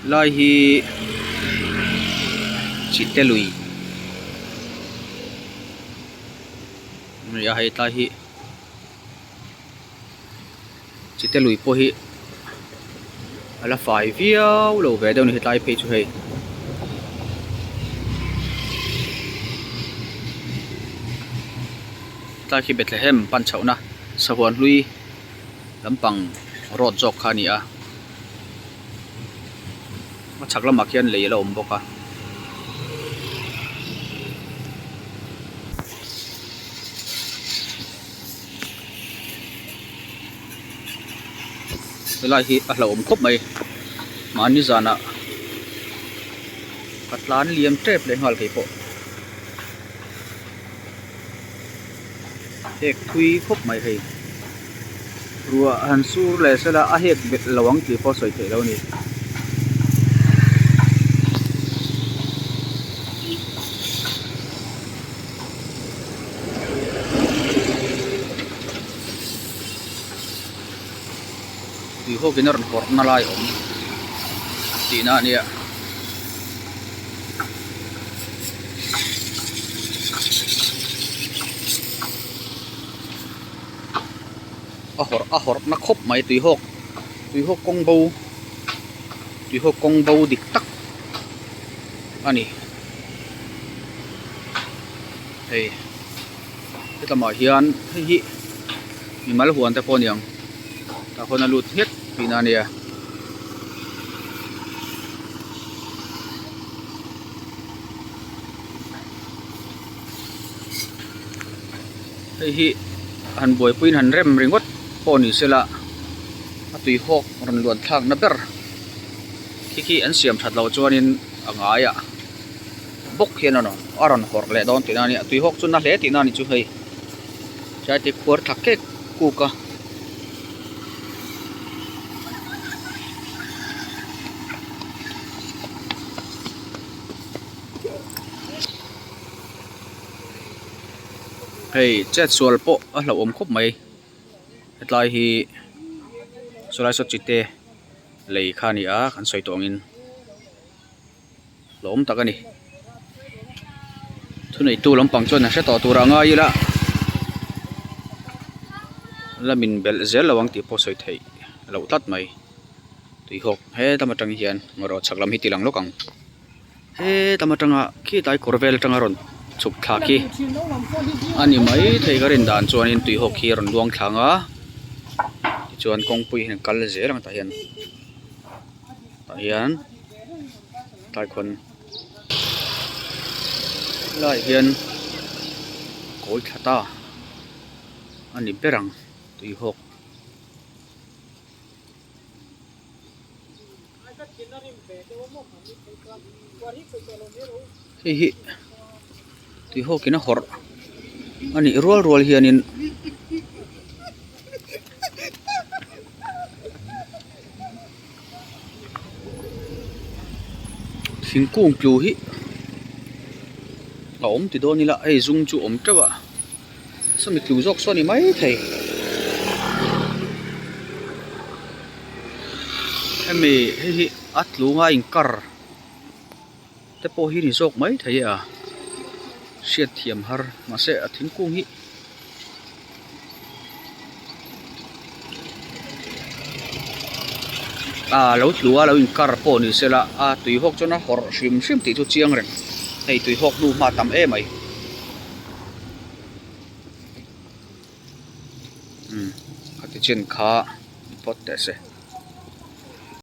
Lai hi chite lui a ni a hei tlai hi chite lui pawh hi a la fai viau lo ve deuh a ni hetlai phei chu hei. Tlai khi Bethlehem pan chhohna sahuan hlui lampang road zawk kha a ni a a chhak lamah khian lei a la awm bawk a. Helai hi a hlauhawm khawp mai mahni zanah ka tlan liam tep leh nghal thei pawh. Hek thui khawp mai hei ruah han sur leh sela a hek bet lo ang tih pawh sawi theih loh a ni. Tuihawkin a rawn hawrhna lai a awm tihna a nia. A hawrh a hawrhna khawp mai tuihawk tuihawk kawng bo tuihawk kawng bo dik tak a ni hei hetlama hian hei hi mimal huan te pawh a ni ang tah khawn a lut nghet tihna a nia. Hei hi han buaipuiin han rem ringawt pawh ni sela a tui hawk rawn luan thlakna ber khi khi an siam that loh chuanin a ngaiah bawk hian a rawn hawrh leh dawn tihna a nia tui hawk chu na hle tihna a ni chu hei chai te khuar thla kek kuk a. Hei chet sual pawh a hlauhawm khawp mai hetlai hi sawlai saw chite lei kha a ni a kan sawi tawh angin hlauhawm tak a ni thuneitu lampang chuan an hre tawh tur a ngai ila la min belh zel lo ang tih pawh sawi theih loh tlat mai tuihawk helam atang hian erawh chhak lam hi ti lang lawk ang. Hetam atanga khitlai kawr vel atanga rawn chhuk thla khi a ni mai thei ka rin dan chuanin tuihawk hi a rawn luang thla ang a tichuan kawngpui hian a kal zel ang tah hian tah hian tlai khawn helaiah hian kawi thla ta a ni ber ang tuihawk. Hei hi tuihawk in a hawrh a nih rual rual hianin thingkung tlu hi a awm ti dawn ila hei zum chu a awm teuh a sawmi tlu zawk saw a ni maithei. Hemi hei hi a tlunga inkar te pawh hi ni zawk mai thei a hriat thiam har mahse a thingkung hi ah lo tlu a lo inkar pawh ni sela a tui hawk chuan a hawrh hrim hrim tih chu chiang reng hei tui hawk hnu hma tam em mai umm khati chin kha. Phawt teh se.